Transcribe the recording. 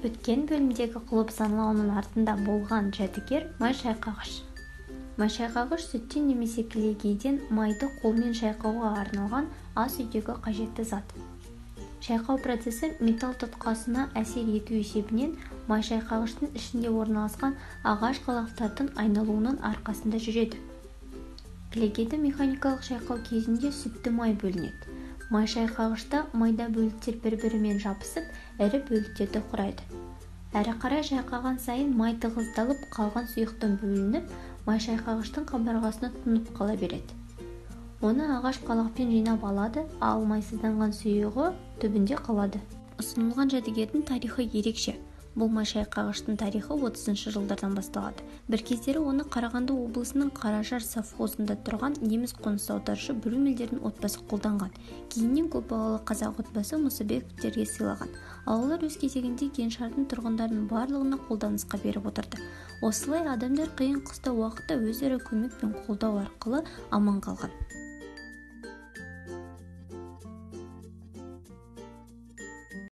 Өткен бөлімдегі құлып саңылауының артында болған жәдігер май шайқағыш. Май шайқағыш сүттен немесе кілегейден майды қолмен шайқауға арналған ас үйдегі қажетті зат. Шайқау процесі металл тұтқасына әсер ету есебінен май шайқағыштың ішінде орналасқан ағаш қалақтардың айналуының арқасында жүреді. Кілегейді механикалық шайқау кезінде сүтті май бөлінеді. Май шайқағышта майда бөліктер бір-бірімен жабысып, ірі бөліктерді құрайды. Әрі қарай шайқаған сайын май тығыздалып, қалған сұйықтың бөлініп, май шайқағыштың қабырғасына тұнып қала береді. Оны ағаш қалақпен жинап алады, ал майсызданған сұйығы түбінде қалады. Ұсынылған жәдігердің тарихы ерекше. Бұл май шайқағыштың тарихы 30 жылдардан басталады. Бір кездері оны Қарағанды облысының Қаражар совхозында тұрған неміс қоныс аударушы Брюмельдердің отбасы қолданған. Кейіннен көпбалалы қазақ отбасы Мұсабековтерге сыйлаған. Ал олар өз кезегінде кеңшардың тұрғындарының барлығына қолданысқа беріп отырды. Осылай адамдар қиын қыстау уақытта өзара көмек пен қолдау арқылы аман қалған.